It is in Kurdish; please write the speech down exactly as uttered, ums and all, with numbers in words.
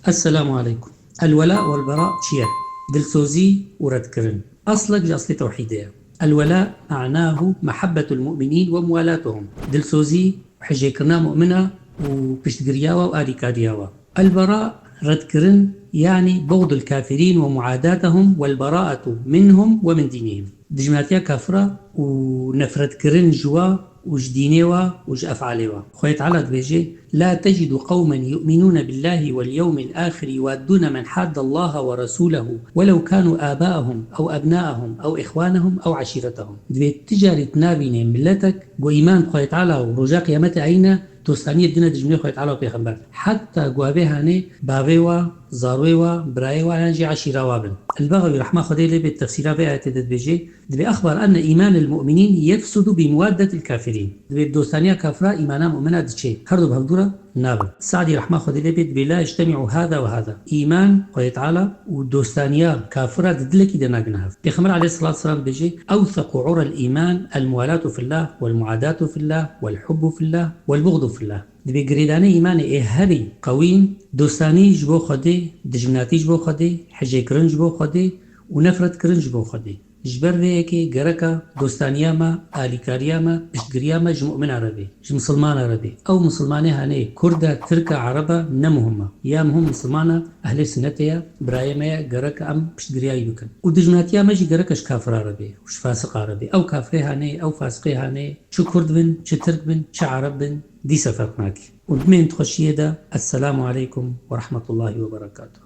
Esselamu aleykum. El-wela wel-bera çi ye? Dilsozî û redkirin. Eslek ji eslê tewhîdê ye. El-wela ma'nahu mehabbetul mu'minîn ve muwalatuhum. Dilsozî û hijêkirina mu'mina û piştgiriya wa û alîkariya wa. El-bera redkirin, yanî buxdul kafirîn ve muadatahum wel-beraatu minhum ve min dînihim. Dijminatiya kafira û nefretkirin ji wa û ji dînê wa û ji efalê wa. Xwedê Teala dibêje: "La tecidu qewmen yu'minûne billâhi wel yewmil âxiri yuwaddûne men haddallaha ve resûlehu welew kânû âbâehum ew ebnâehum ew îxwânehum ew eşîretehum." Dibê ti carî tu nabînê miletek ku îman bi Xwedê Teala û roja qiyametê ayîne, dostaniyê didine dijminê Xwedê Teala û pêxember. Heta ku avê hanê bavê wa, zarwê wa, birayê wa yan jî eşîra wa bin. El-Bexewî rehma Xwedê lê bê tefsîra vê ayetê de dibêje: "Dibê exbar enne îmanel mu'minîn yefsudu bi muwaddetil kafirîn." Dibê bi dostaniya kafira îmana mu'mina diçê. Her du bi hevdû re nabin. Sa'dî rehma Xwedê lê bê dibê: "La yectemi'u hâza ve hâza." Îman, Xwedê Teala û dostaniya kafira di dilekî de nagine hev. Pêxember aleyhisselatu vesselam dibêje: "Ewsequ urel îman el muwalatu fillah wel muadatu fillah wel hubbu fillah wel buxdu fillah." Dibê girêdanê îmanê ê herî qewîn dostanî ji bo Xwedê, dijminatî ji bo Xwedê, hijêkirin ji bo Xwedê û nefretkirin ji bo Xwedê. Ji ber vê yekê gereka dostaniya me, alîkariya me, piştgiriya me ji mu'mina re bê, ji misilmana re bê. Ew misilmanê hanê Kurd e, Tirk e, Ereb e, ne muhim e. Ya muhim misilman e, ehlê sinnetê ye, birayê me ye, gerek em piştgiriya wî bikin. Û dijminatiya me jî gerek e ji kafira re bê û ji fasiqa re bê. Ew kafirê hanê, ew fasiqê hanê, çi Kurd bin, çi Tirk bin, çi Ereb bin, dîsa ferq nake. Û bimên di xweşiyê de. Esselamu aleykum ve rahmetullahi ve berekatuh.